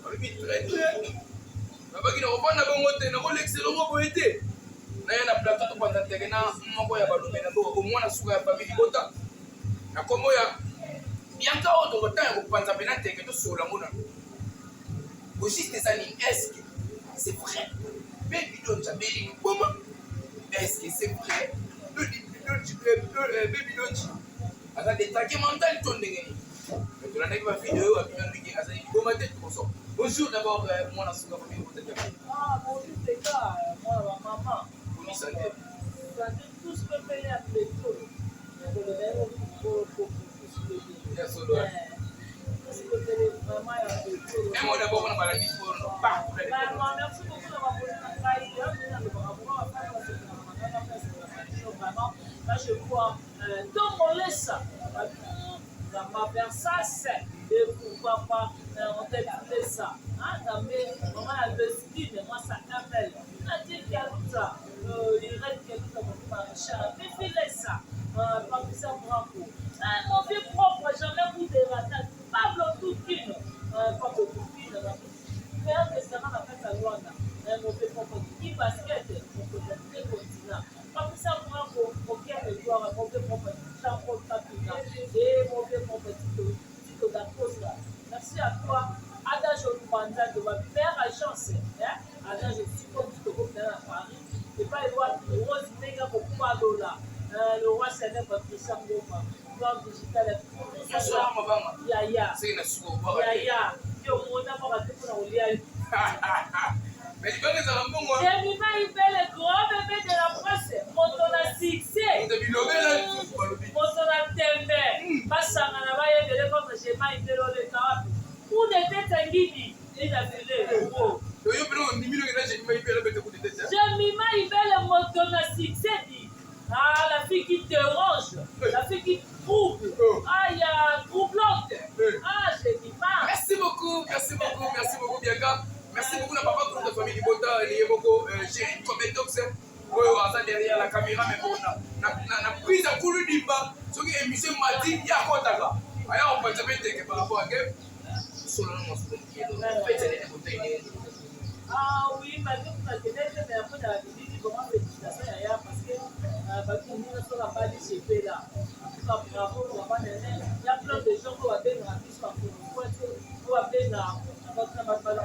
Balobi très très. Nabaki na kofanda bongo te, nakolekisa elongo boye te. Naye na plateau topanza nteke na moko ya balobi na mboka omwana suka ya famille libota. Na kombo ya Bianca oyo tokotanga kopanza mpe na nteke tosolola ngo na au juste eza nini? Est-ce que c'est vrai? Baby Donji abeli liboma? Est-ce que c'est vrai? Baby Donji aza détraqué mental to ndenge nini? Mais tolandaki ba video oyo abimi ndenge azali liboma te tokoso. Bonjour d'abord euh, mwana suka famille libota te. Ah bonjour Teka, mwana ba mama. Boni santé. Santé tous pepele ya peto. Nakoloba yango kolo koko tous pepele. Ya solo. Tous pepele vraiment ya peto. Un mot d'abord on va la dire pour partout. Vraiment merci beaucoup na ba na ngai. Nalobaka vraiment ba fans basepelaka na ngai na bino vraiment. Là je crois euh, Tongolesa. Nzambe Versace et pourquoi pas Antette Lesa hein Nzambe maman ya Vestine mwasi ya ML Nadine Kialuta euh, Irène Kialuta motema Richard Fifi Lesa euh, Patricia Branco hein, mon vieux propre jamais coup de rata Pablo Tukino euh, Pablo Tukino père restaurant na kati ya Luanda hein, mon vieux propre Kiki basket mokonzi ya deux continents Patricia Branco Okier Edouard mon vieux propre Jean-Paul Kapinga et mon vieux propre Tito, Tito da Costa. Merci à toi, Adage Olubanza de ma meilleure agence. Hein? Adage Tito Tito comme à Paris. Et pas wapi Rose Menga Kopalola, euh, le roi célèbre Christian Ngoma, noir digital. Yaya. Yaya. Yo mona moko te pona kolia. Mais libanga ezala mbongo. Jemima Ibele, grand bébé de la presse, moto na succès. Moto bilobela lisusu balobi. Moto na tembe. Hmm. Basangana bayebele contre Jemima Ibele oleka wapi? Coup de tête ngidi ina bele. Oh. Yo bino ondimi loki na Jemima Ibele bete coup de tête. Jemima Ibele moto na succès dit. Ah, la fille qui dérange, la fille qui trouble. Oh. Ah, il y a troublante. Ah, Jemima. Merci beaucoup, merci beaucoup, merci beaucoup Bianca. Merci beaucoup na papa groupe de famille Libota liye moko euh, Jerry Kobetox oyo aza derrière la caméra mais bon na na, na, na prise ya kulu dimba soki émission mati ya kotaka aya kopanza mpe teke par rapport à game solo na masolo fete nene kote nene. Ah oui, malgré tout, nakendaki te mais après na bilili vraiment félicitations yaya parce que euh, bato nyonso babali sepela. En tout cas, bravo vraiment nene. Il y a plein de gens oyo babengaka biso bakolokwa te oyo babengaka bato na bato na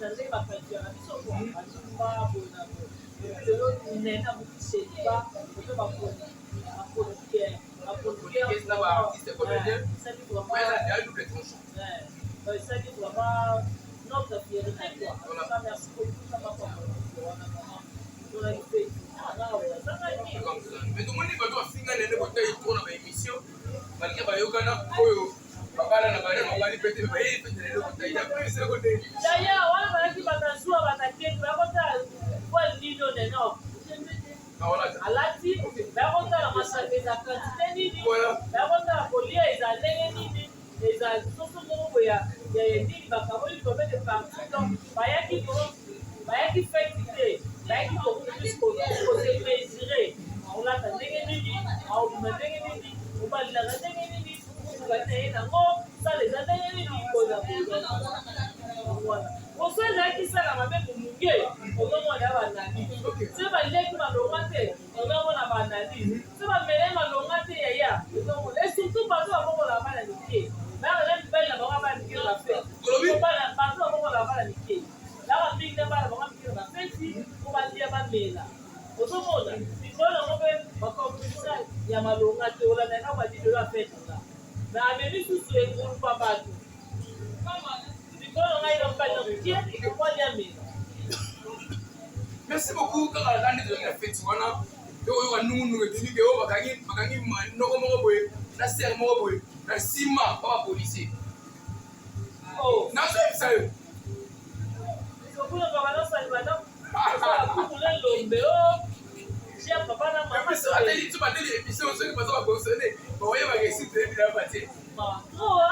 ndenge bakalkulaka biso kua bazumba boye na boye. Et puis lelo nene abuki celiba ope baproducteur baproducteur na baartiste comédien esali vraiment eza double tranchant. Esali vraiment notre fierté quoi. En tout cas, merci beaucoup ça m'a wana vraiment tozalaki mpe Mais tomoni bato bafinga nene botai trop na baémission malgré bayokana oyo babala na bana babali mpe te bayebi mpe nene botai ya plus eloko te. Yaya wana bazalaki batasuwa batakeki bakotala kwa lino neno alati bakotala masanga eza quantité nini bakotala kolia eza ndenge nini eza soso moko boye ya nini bakaboli combien de partie donc bayaki bayaki feti te bayaki beaucoup plus kose mesurer akolata ndenge nini akobima ndenge nini obalelaka ndenge nini motuka na ye nango sala eza ndenge nini koza wana mosu ezalaki sala mabe molunge ozomona ya banani se baleki malonga te ozomona baanalyse so bamele malonga te yaya ozomona et surtout bato babokolaka bana mike bana na mibali na bango bana mike na bafeti bato babokolaka bana mike baka mingi na bana bango mike na bafeti po balia bamela ozomona likolo yango mpe bakomplisa ya malonga te olanda kaka badi lelo afete nga na amemi susu engulupa bato likolo na ngai na mobali na moke mobali amela. Merci beaucoup kaka na nde tozalaki na feti wana mpe oyoka nungunungu ebimi ke oyo bakangi bakangi noko moko boye na sere moko boye na nsima ba bapolisier Oh. nazoyebisa yo ateli biso bateli emission soki baza baconcerne bakoyebaka esi toyebi na batie. Bango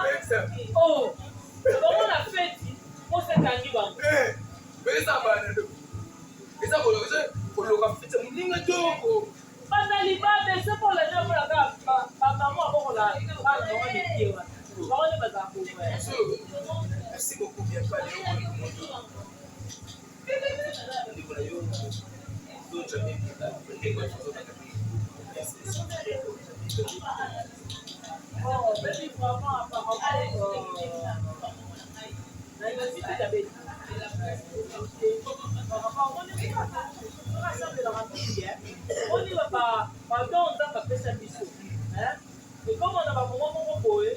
na feti posa ekangi bango. Eh, mais eza bana ndo eza koloka feti ya moninga to banda libabe se mpo olandi omona kaka bamama babokola bana bango mike wana bango nde bazala koya. Merci beaucoup, Bianca Leo Moto. Ndeko na yo, Donja Baby, ndeko ya tozobaka. Oh, baby, vraiment, apparemment, nalingi te ya beti. Par rapport, omoni asambelaka mingi, omoni badon Nzambe apesa biso, ekoma na bamoment moko boye,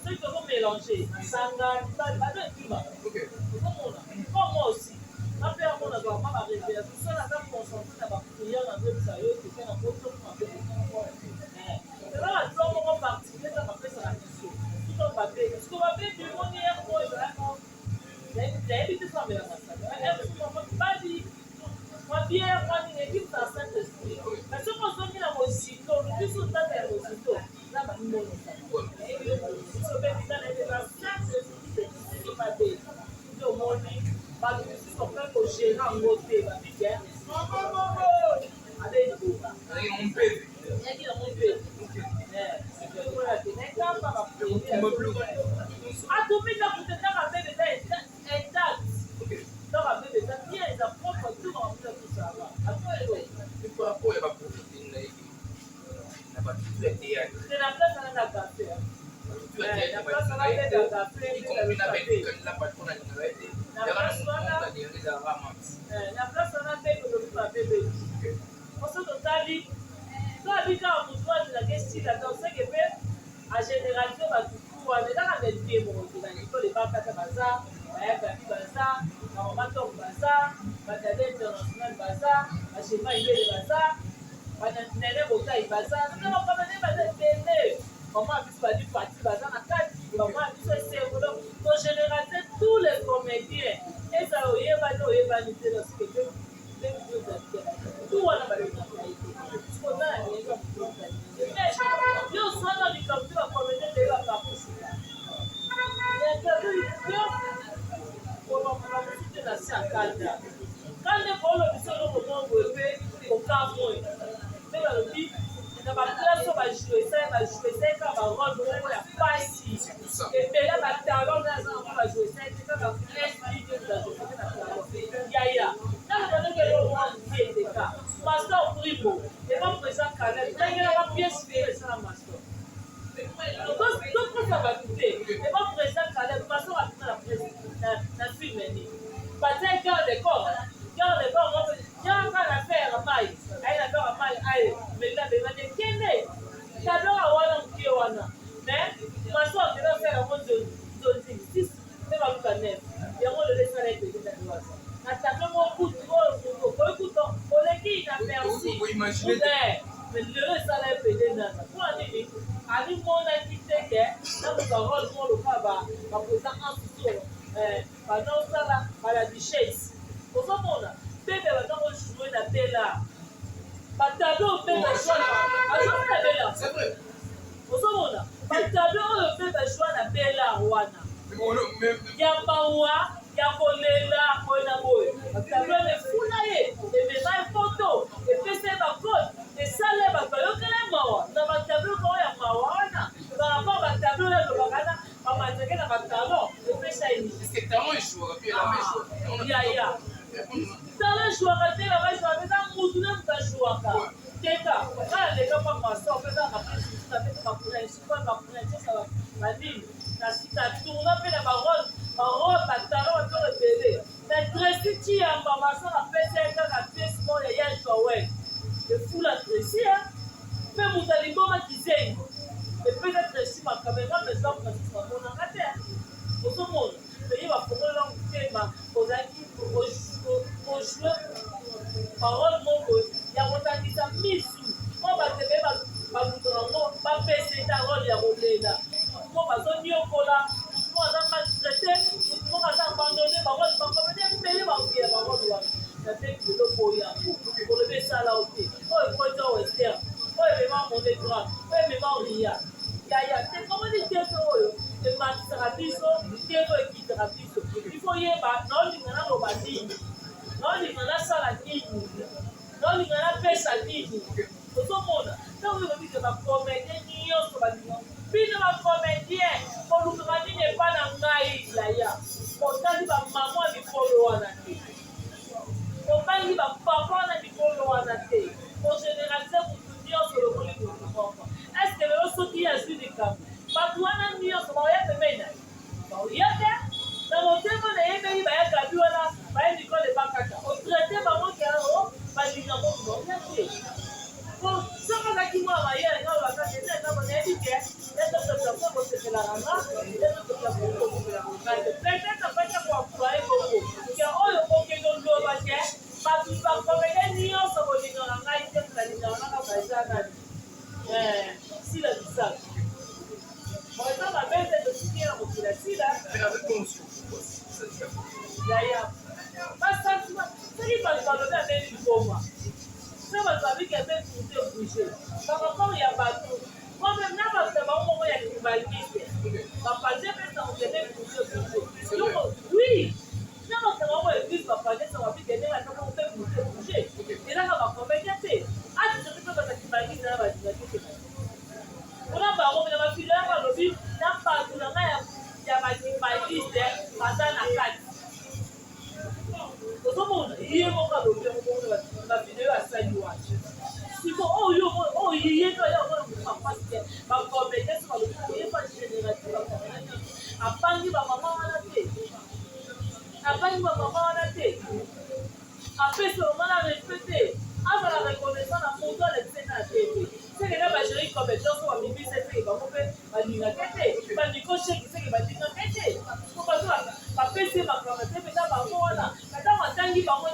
soki tozomélange masanga, mibali, badon ekimaka. Ozomona, comme moi aussi, nga mpe yango nazwaka mwa barévélation. So naza concentré na baprière, nazoyebisa yo teke na poto mabe. Eza badon moko particulier Nzambe apesaka biso. Soki babebi, parce babebi, omoni ere oyo ezalaka, nayebi te, so amelaka masanga mibali, mwa bière, mwa nini, ekimisaka Saint Esprit. Mais soki ozongi na mozindo, oluki so tata ya mozindo na bamimonisaka biso mpe bina na ete eza Saint Esprit soki mabe nde omoni bato mosusu bakoki kogérer yango te. Babike abebi. Azalaki nango mpeve. Yaki nango mpe nekamba. Atumi ndako te, ndako abebe eza intact. Ndako abebe eza bien, eza propre, tout makambo tosala. Et par rapport ya baprofite na ye na batutu ya théâtre, te na place wana na café, batutu ya théâtre balingaka ye te, y compris na Belgique, la patron alingaka ye te, yaka na motu moko alingaka, ezalaka Max. Na place wana mpe tolobi mabebe poso totali to abi kaka motu alingaka esila te, oseke mpe agénéralise batutu wana. Ezaka na elie moko te, banicole ebakata baza, bayagabi baza, bamama top baza, badade international baza, bashema ibele baza, banene botai baza, bakamene baza ebele, mama ya biso bali pati baza na kati, mama ya biso esengo. Donc togénéralise tous les comédiens, ezala oyebani, oyebani te, lorsque mpe tu wana balingaka ye te. Oza na ndenge ya motu, yo oswana likambo te, bacomédien ebele baparticipa interview te na se ya kanda kanda kolobisa eloko moko mpe okamwe mpe balobi na baplace oyo bajouer, bajouer kaka barole moko ya pasi ebele. Batalon na aza nango, bajouer te kaka esprit te, bajouer te na talon. Yaya, ntango bandenge eloko moko mokie eteka Pasteur Primo eba président Caleb, ndenge na bapièce te esala master tokosa bato te. Eba président Caleb, pasteur abima na film nini, batia garde corps, garde corps yaka na faire mai, aye na faire mai, aye mela bemani kende tabloka wana mokie wana. Mais maso akende osala yango nzonzi 6 mpe baluka 9, yango lelo esala epele na liwaza na tableau moko kutu oyo moto okoki kutu oleki na merci. Mais lelo esala epele nana mpona nini? Amimonaki te ke nakoka role moko lokola baprésident ansusu banda osala bala duchesse. Ozomona bebe banda kojoue na bela batableau mpe azomona bela. Ozomona batableau oyo mpe bajoua na bela wana ya mawa, ya kolela, boye na boye. Batableau wana efuna ye, emema ye poto, epesa ye bakode, esala ye bato bayokela ye mawa na batableau oyo ya mawa wana par rapport batableau oyo alobaka na bamateke na batalon, epesa ye nini? Yaya, talon ejouaka te, lama ejouaka eza mutu nde moto ajouaka teka. Kala leka mpa maso mpe eza baprincesse, banini na tourna mpe na barole, barole, batalon, batolo ebele. Na Tracy Chiyamba, maso apesa ye kaka pièce moko ya ya Joel, efula Tracy mpe moto aliboma kizengi, epesa Tracy makambo. Eza maison princesse bamonaka te. Ozomona peye bafongolela motema, ozalaki kojouer parole moko ya kotangisa misu oyo bato ebele balukaka yango, bapesa eta role ya kolela, motu moko bazoniokola, motu moko aza maltraité, motu moko aza abandonné. Barole bacomédien ebele bakoya barole wana nabengi lelo boyo yango koloba esala o te. Oyo ekoti western, oyo emema monodrame, oyo emema ria. Yaya te, komoni tv oyo ematisaka biso, tv oyo ekitaka biso. Il faut yeba naolinga naloba nini, naolinga nasala nini, naolinga napesa nini. Ozomona ntango oyo lobike bacomédien nyonso balinga bino, bacomédien bolukaka nini epa na ngai? Yaya. Otali ba mama ya mikolo wana te, obangi ba papa wana mikolo wana te, ogeneralize mutu nyonso olongoli mutu moko. Est-ce lelo soki ye azwi likambo, bato wana nyonso baoya pembeni na ye? Baoya te. Na motema na ye ndenge baya gabi wana baye mikolo ebakata otraite bango ke o balinga bongo, baoya te. Po soki azalaki mwa mayele nga olobaka te nde nayebi ke kosepelaka nga, peut-être apaki koemploye bongo ke oyo okende oloba ke bato bakomele nyonso bolingaka ngai te, nalingaka nga kaka eza nani Sila Bisalo. Bon, eza mabe te, tosiki ye na mokili ya Sila. Yaya basentiment, soki bato balobi abeli liboma, soki bato babiki abe tourte bouge par rapport ya bato moi-même na bato na bango moko ya tribaliste bapanze mpe sango kende bouge bouge. Donc oui, na bato na bango ya église bapanze sango babiki ndenge ata moko mpe bouge bouge, ezaka bacomédien te, ati soki mpe bato ya tribaliste na balingaki te mpona bango mpe na bafilo yako alobi na bato na ngai ya batribaliste baza na kati. Ozomona ye moko alobi yango bongo na bavideo asali wana. Siko oyo oyo ye to aya omona motema mpasi te, bacomédien so balobi ye pa générative, bacomédien nyonso apangi bamama wana te, apangi bamama wana te, apesi bamama na respect te, azala reconnaissant na moto alakise na tv seke na bagéri comédien so babimisa seke bango mpe balingaka te, baniko sheki seke balingaka te, po bato bapesi ye makambo te mpenza bango wana. Ntango atangi bango,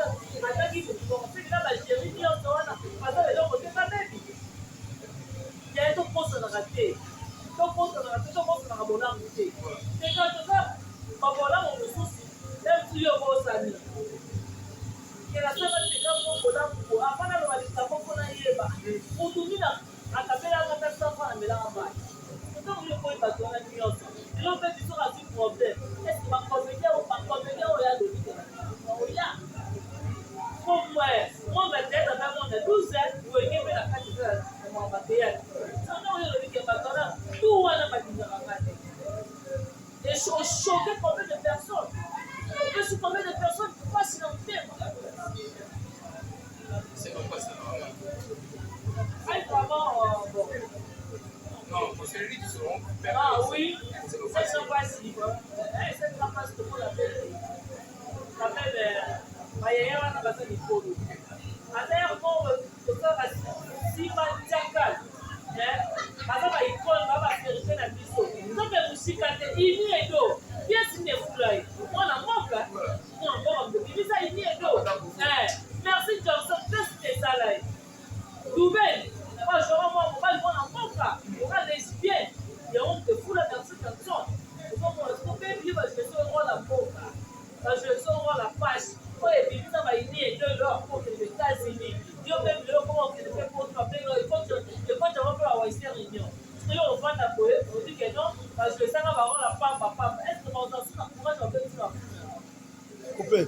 atangi motu moko, seke na bagéri nyonso wana baza eloko te. Babebi yaye, tokosanaka te, tokosanaka te, tokosanaka bolamu te. Teka toza babolamu mosusu emtu yo bosani kelasaka teka mo bolamu po avant naloba likambo mpo nayeba motu nini akabelaka ata safa amelaka mai. Ntango yo koyi bato wana nyonso lelo mpe biso azwi problème, est ce bacomédien, bacomédien oyo alobi te oya monde ya théâtre ata monde ya 12 wenge mpe na kati eza na makambo ya théâtre. So ntango yo olobi ke bato wana tout wana balingaka nga te, et ochoqué combien de personnes, opesi combien de personnes mpasi na motema. C'est pas ça, vraiment. Ay, vraiment, bon. Non, parce que lui, tu seront. Ah oui, c'est pas si. C'est pas parce que pour la quand même, bayaya wana baza mikolo, ata ya moko tosalaka nsima tiakal, baza baicône, ba bafierté na biso. Toke mosika te, ini edo pièce nini efula ye mwana mboka, mwana mboka moto bimisa ini edo. Merci Johnson, pièce nini esala ye Dubel bajora mwa mobali mwana mboka oka lesbienne, yango moto efula Merci Johnson. Ozomona siko mpe bie bajeso role ya mboka, bajeso role ya page oyo ebimisa baini edo elo akokende États-Unis. Yo mpe biloko koma okende mpe poto, babenga ekoti yango mpe ba Western Union. Soki yo ovanda boye, olobi ke non, bajoesaka bango na pamba pamba, est ce que bakozala so na courage babengisi bafuna? Coupe.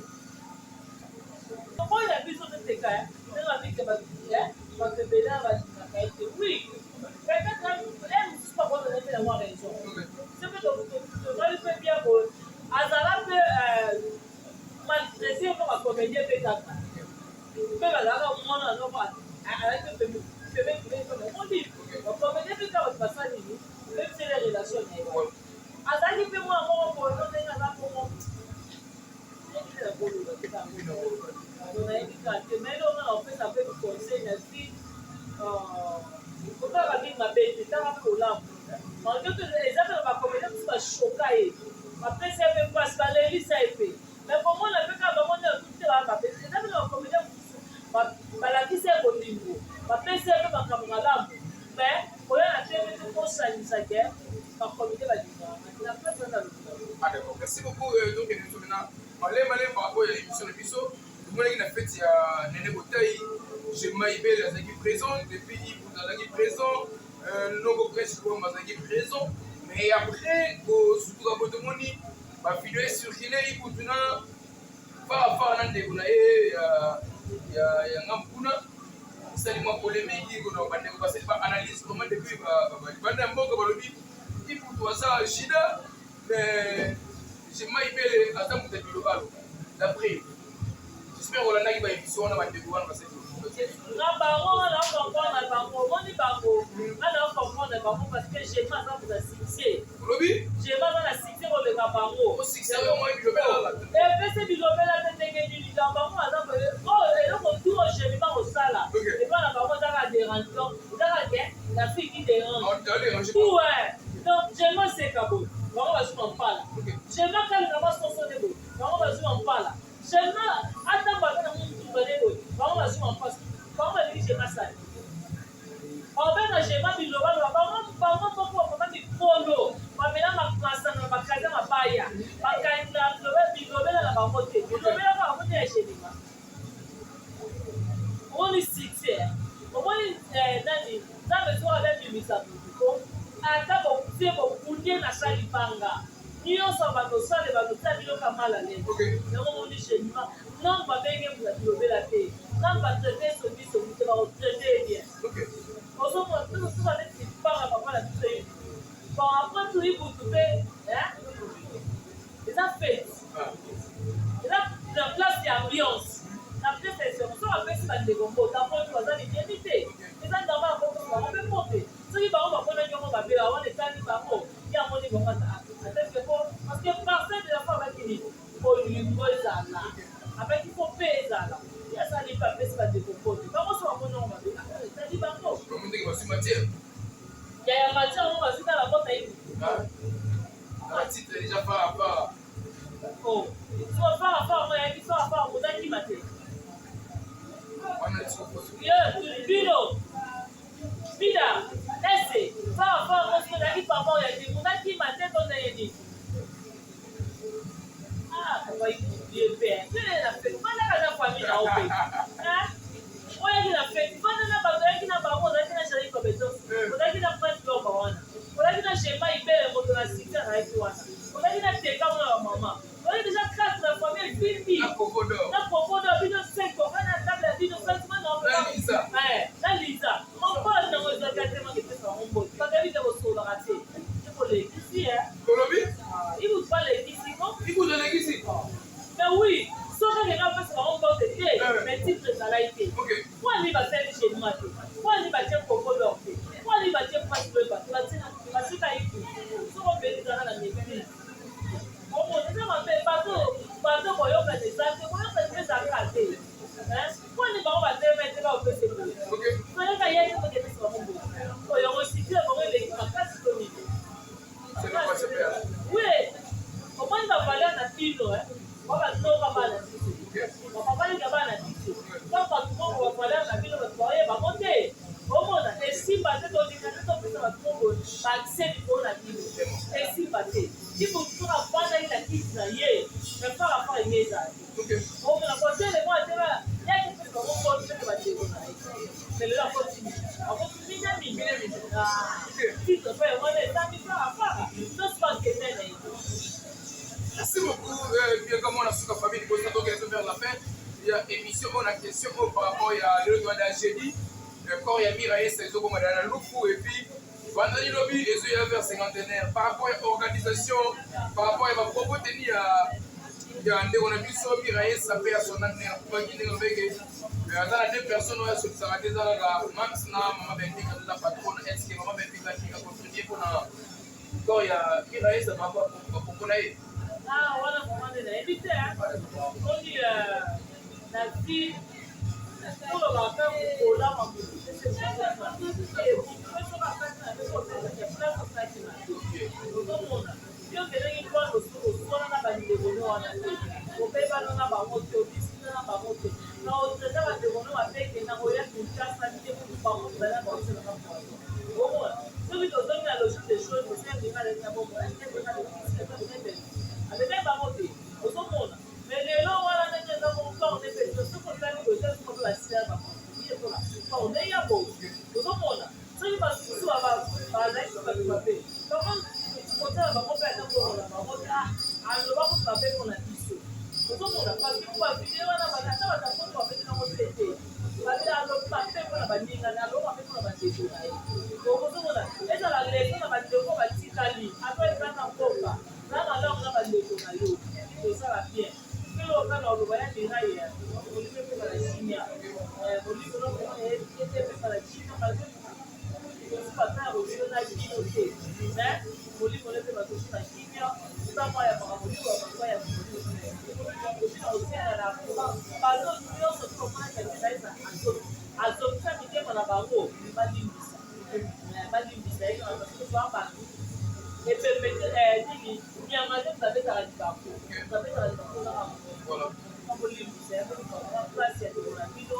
Oyo na biso toteka ndenge babike bato ebele balingaka ete oui, peut-être mosusu bakozala mpe na mwa raison. Soki tozali mpe bien boye, azala mpe maltraité mpo bacomédien mpe kaka mpe bazalaka mwana noko azalaki mpe pembeni pembeni, omoni bacomédien mpe kaka bato basali nini, bebisele relation na ye, azalaki mpe mwana moko boye no ndenge aza bongo nayebi kaka te. Mais eloko na opesa mpe conseil na vie, kotalaka mingi mabe te, tanga mpe bolamu. Malgré eza mpe na bacomédien mosusu bashoka ye, bapesa ye mpe mpasi, balelisa ye mpe, mais komona mpe kaka bango nde batuti te baya mabe. Eza mpe na bacomédien mosusu balakisa ye bolingo, bapesa ye mpe makambo malamu, mais koya na tv te kosalisa ke bacomédien balingaka na place wana alobaka. Ah d'accord, merci beaucoup. Donc nous maintenant malema malema par rapport à l'émission na biso, tomonaki na fête ya Nene Botai, Jema Ibele azalaki présent, depuis Ibu azalaki présent, Noko Prince Luamba azalaki présent, mais après kosutuka bo tomoni bavideo ecircule Ibutu na farafara na ndeko na ye ya ngambu kuna, esali mwa polémique. Kuna bandeko basali baanalyse vraiment depuis libanda ya mboka, balobi Ibutu aza jida, mais Jema Ibele aza moto ya bilobalo d'après j'espère olandaki ba émission wana bandeko wana basali. Na bango wana ocomprendre bango, omoni bango nga na ocomprendre bango parce que Jema aza moto ya succès. Olobi? Jema aza na succès koleka bango. Succès oyo moi bilobela. Epesi bilobela te ndenge nini? Donc bango baza oyo eloko tu oyo Jemima kosala epa na bango ezaka dérange, donc ezaka ke la fille qui dérange. Ouais, donc Jema seka boye, bango bazwi mampala. Jema kalinga basoso nde boye, bango bazwi mampala. Jema atambola ata na mutuka nde boye, bango bazwi mampasi. Bango balingi Jema sali, bakobenga Jema bilobaloba. Bango moko bakoma mikolo, bamela masanga na bakaza mabaya, bakanga bilobela na bango te, bilobela kaka bango te ya Jemima. Omoni succès, omoni nani Nzambe soki abebimisa motu ko ata botie bokundi na sa libanga nyonso bandosale bandotia bino kamala lelo. Yango omoni Jemima nanu babenge moto ya bilobela te, nanu batraite songi songi te, bakotraite ye bien. Ozomona toza neti libanga papa na biso ye. Bon, après tout, Ibutu mpe eza fête, eza na place ya ambiance, na place ya esengo. Soki apesi bandeko mbota poto baza libiemi te, eza normal akopesa bango mpe mbote. Soki bango bamonaki yango mabe wana, etali bango. Ye amoni bango atake po parce que parcelle de la foi abaki nini, bolingo ezala, abaki fo mpe ezala. Ye asali mpe apesi bandeko mbote, bango so bamoni yango mabe, etali bango. Ya matière yango bazwi kaka bakota ye. Titre déjà par rapport. Oh, so par rapport mo yaki, so rapport ozakima te. Ye bino bida ese par rapport mo soki ozalaki par rapport ya te, ozakima te to ndenge nini? Ah papa, ye mpe na fête, fandaka na famille na yo mpe oyaki na fête, fanda na bato oyaki na bango. Ozalaki na Jari Kobetos, ozalaki na Prince Loba wana, ozalaki na Jema Ibele, moto na site azalaki wana, ozalaki na Teka mona bamama, ozalaki déjà classe na famille evimbi na Kokodo bino cinq oka na table ya bino sentiment na Liza mopala nango ezalaki atemaka epesa bango mbote bakabi te kosololaka te ekolekisi. Olobi? Ibutu balekisi ko. Ibutu elekisi. Mais oui, soki akenga apesa bango mbote te, mais titre ezalaki te. Kwani basali Jemima te, kwani batie Kokodor te, kwani batie Prince Weba te, batika Ibu. Soki obeli ezalaka na maîtrise, omona eza mabe. Bato boyokana eza te, boyokana ezalaka te. Kwani bango batelema te, baopesa boye toyeka ye te, soki epesa bango boye oyo yango sikile bango eleki makasi to nini? Oui, omoni bavaleur na bino ba banoka bana biso, bapabalika bana biso, donc bato moko bavaleur na bino bato baoyeba bango te. Omona esimba te, tolinga te topesa bato moko baaccès likolo na bino, esimba te. Ibutu soki avandaki na kiti na ye, mais par rapport enge ezala te. Omona kotelema atema yaki pesa bango mbote pesa bandeko na ye, mais lelo akoti akoti mina mina titre mpe yango wana ezangi par rapport tosi bakende na ye. Merci beaucoup, bien comme on a suka famille liboso, donc vers la fin ya émission oyo na question oyo par rapport ya lelo toanda jeudi, corps ya Mira Esa ezokoma na Lufu et puis vendredi lobi ezoya vers cinquantenaire. Par rapport ya organisation, par rapport ya bapropos teni ya ndeko na biso Mira Esa mpe ya son âme akufaki, ndenge lobeke aza na deux personnes oyo asolisaka te, eza kaka Mams na mama Benvika, aza patron. Est ce que mama Benvika akinga contribue mpona corps ya Mira Esa par rapport bapropos na ye? Ah, wana vraiment nde nayebi te. Oni na vie tolobaka kokolama motu te, ozomona yo okendeki mpona oswana na bandeko no wana te, obebana na bango te, odiscute na bango te, na otraite bandeko no mabeke na koya Kinshasa te, kutu bango mibale na bango selaka poison. Omona soki tozongi na logique des choses, osendinga aleki na bongo abebe bango te, ozomona. Mais lelo wana ndenge eza bongo, corps nde mpe soki otali boye eza soki mpe basila bacontribue mpona corps nde ya boye. Ozomona soki basusu bazali so bato mabe, bango kotala bango mpe ata mbongo na bango te, aloba kutu mabe mpona biso. Ozomona parce que bavideo wana ata bato babeti nango te te, babi alobi mabe mpona baningani, alobi mabe mpona bandeko na ye. Ozomona ezala leso na bandeko batikali ata eza na mboka na malamu na bandeko na yo. nga na oloba ya mirai ya molimo epesa na kimia, molimo epesa na kimia malgré mosusu ata ya kozio na bino te, mais molimo mpe bato na kimia ntango ya makambo molimo ya bato ya molimo na kosenga na bato nyonso tomonaka eza azongisa mitema na bango, balimbisa, balimbisa ye kaka parce que toa bato ebembe nini nyama te, babetaka libaku, babetaka libaku kaka. Bolimbisa ye, bolimbisa place ya ndeko na bino,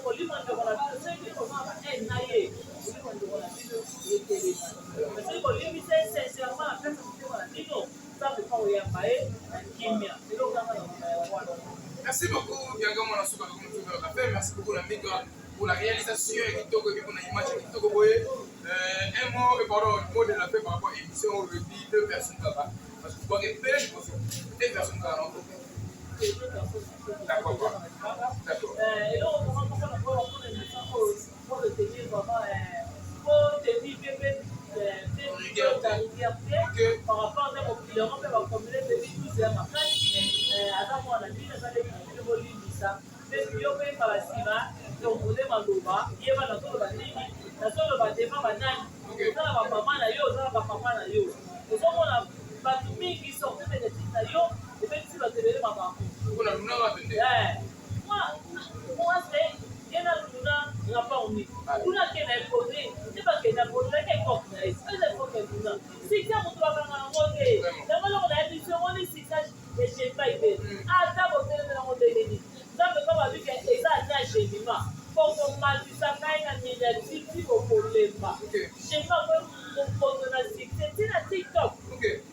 kolima ndeko na bino. Soki bino kozanga ba haine na ye, kolima ndeko na bino etelema. Soki bolimbisa ye sincèrement na kati ya motema na bino, Nzambe mpa koyamba ye na kimia. Eloko kaka na koma ya wana. Merci beaucoup, Bianca Mwana Suka, comme Merci beaucoup, la Mika, pour la réalisation et Kitoko, et puis pour l'image et Kitoko Boye. Un mot, pardon, un mot de la paix par rapport à l'émission, on le dit, deux personnes là-bas. Parce que vous voyez, je pense, deux personnes là-bas. D'accord. Eloko moko mpona mpona émission oyo, po retenir vraiment, po tenir mpe rigueur te par rapport nde mokili yango mpe bakomile 2012 ya makasi. Aza mwana bino, aza leki na bino, bolimbisa. Mpe yo mpe mbala nsima tombole maloba, yeba nazoloba nini, nazoloba devant banani. Oza na bamama na yo, oza na bapapa na yo, ozomona bato mingi sortie médiatique na yo ebebisi bato ebele makambo. Kuna lunanga pende. Moi, c'est ye na Luna rapport nini? Luna akende epone nde bakende aponelaki époque na ye, eza époque ya Luna. Succès, moto bakanga yango te. Yango eloko nayebi biso, omoni succès eshemba ibe, ata botelemela yango ndenge nini, Nzambe kaka babike eza ata Jemima bokomatisa ngai na médiatique ti bokolemba. Jemima mokoto na succès ntina TikTok,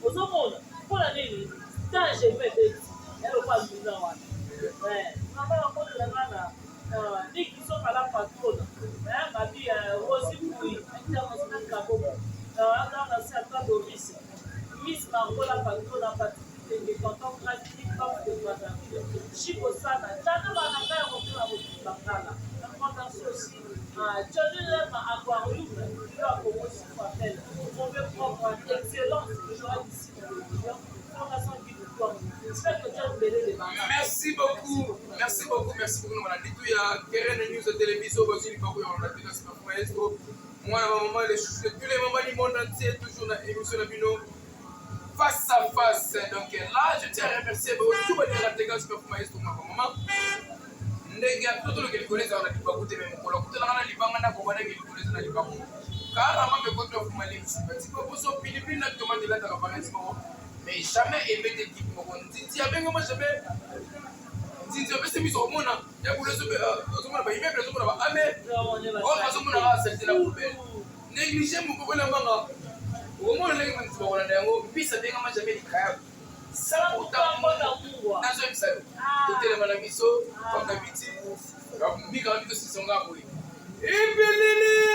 ozomona mpona nini ta Jemima ebeti ya lokwa Luna wana. Mama nakotela nga na Niki Sokala patrona babi Rosi Pui international Kaboko nga na se ata Doris Miss Margola patrona Patrik Tenge tonton Grâce Baf de Brazzaville Chico Sana Tana bana ngai ya motema bakala. Un grand merci aussi à Johnny Lema Aquarium Kilo ya Congo Sifapel mauvais propre excellence j'aurais d'ici dans le million Fondation Guy Lukwang. J'espère que tu as mbele de bana. Merci beaucoup, merci beaucoup, merci beaucoup. Na litu ya Keren News Télévision, bazwi libaku ya kolanda te na maestro mwana ba mama, les chouchous de tous les mamans du monde entier, toujours na émission na bino Face à Face. Donc là, je tiens à remercier tout balingaka teka super maestro mwana ba mama, ndenge ya totoloka likolo ezala na libaku te. Me mokolo akutelaka na libanga na kobandaki likolo eza na libaku karama mpe koto ya fuma limsu batika poso pilipili na tomate elataka valence moko, mais jamais ebete équipe moko. Nzinzi abengama jamais nzinzi apesi miso komona ya bulu, azomona baimmeuble, azomona baame or azomona kaka saleté na poubelle. Néglige mokoko na mbanga, okomona ndenge banzi bakolanda yango. Mbisi abengama jamais likayabu sans pourtant nazoyebisa yo totelema na biso comme d'habitude. Mbika na biso sisonga boye ebelele.